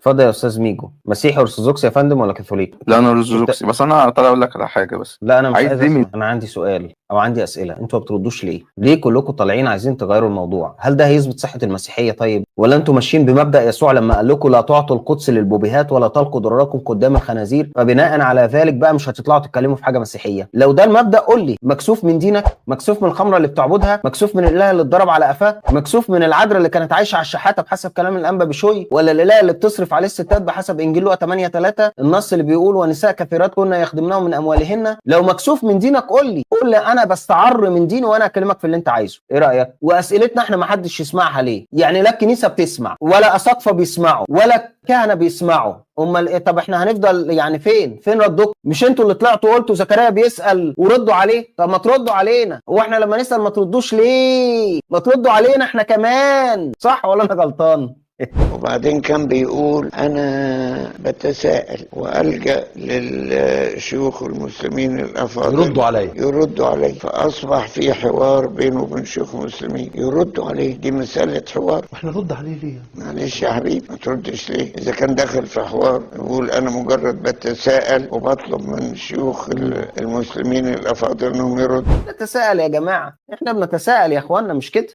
اتفضل يا استاذ ميجو. مسيحي ارثوذكس يا فندم ولا كاثوليك؟ لا، انا ارثوذكسي، بس انا طالع اقول لك على حاجة بس. لا، انا مش عايز عايز دي من اسمع. انا عندي سؤال او عندي اسئله، انتوا ما بتردوش ليه؟ ليه كلكم طالعين عايزين تغيروا الموضوع؟ هل ده هيثبت صحة المسيحية طيب؟ ولا انتوا ماشيين بمبدا يسوع لما قال لكم لا تعطوا القدس للبوبيهات ولا تلقوا ضراركم قدام الخنازير، فبناء على ذلك بقى مش هتطلعوا تتكلموا في حاجة مسيحية؟ لو ده المبدا قول لي، مكسوف من دينك؟ مكسوف من الخمرة اللي بتعبدها؟ مكسوف من الاله اللي اتضرب على قفاه؟ مكسوف من العذراء اللي كانت عايشه على الشحاته بحسب كلام الانبا بشوي؟ ولا الاله اللي بتصرف عليه الستات بحسب انجيل لوقا 8:3 النص اللي بيقول ونساء كثيرات كنا يخدمنهم من اموالهن؟ لو مكسوف من دينك قول لي، قول لي انا بستعر من ديني وانا اكلمك في اللي انت عايزه. ايه رايك؟ واسئلتنا احنا ما حدش يسمعها ليه؟ يعني لا الكنيسة بتسمع ولا اساقفه بيسمعوا ولا كهنة بيسمعوا، امال ايه؟ طب احنا هنفضل يعني فين ردكم؟ مش انتوا اللي طلعتوا قلتوا زكريا بيسال وردوا عليه؟ طب ما تردوا علينا، هو احنا لما نسال ما تردوش ليه؟ ما تردوا علينا احنا كمان، صح ولا انا غلطان؟ وبعدين كان بيقول أنا بتساءل وألجأ للشيوخ المسلمين الأفاضل يردوا عليا. يردوا علي، فأصبح في حوار بينه وبين شيوخ المسلمين يردوا عليه. دي مسألة حوار. واحنا نرد عليه ليه؟ معلش يا حبيبي، ما تردش ليه؟ إذا كان داخل في حوار يقول أنا مجرد بتساءل وبطلب من شيوخ المسلمين الأفاضل إنهم يردوا. نتساءل يا جماعة، احنا بنتساءل يا اخوانا، مش كده؟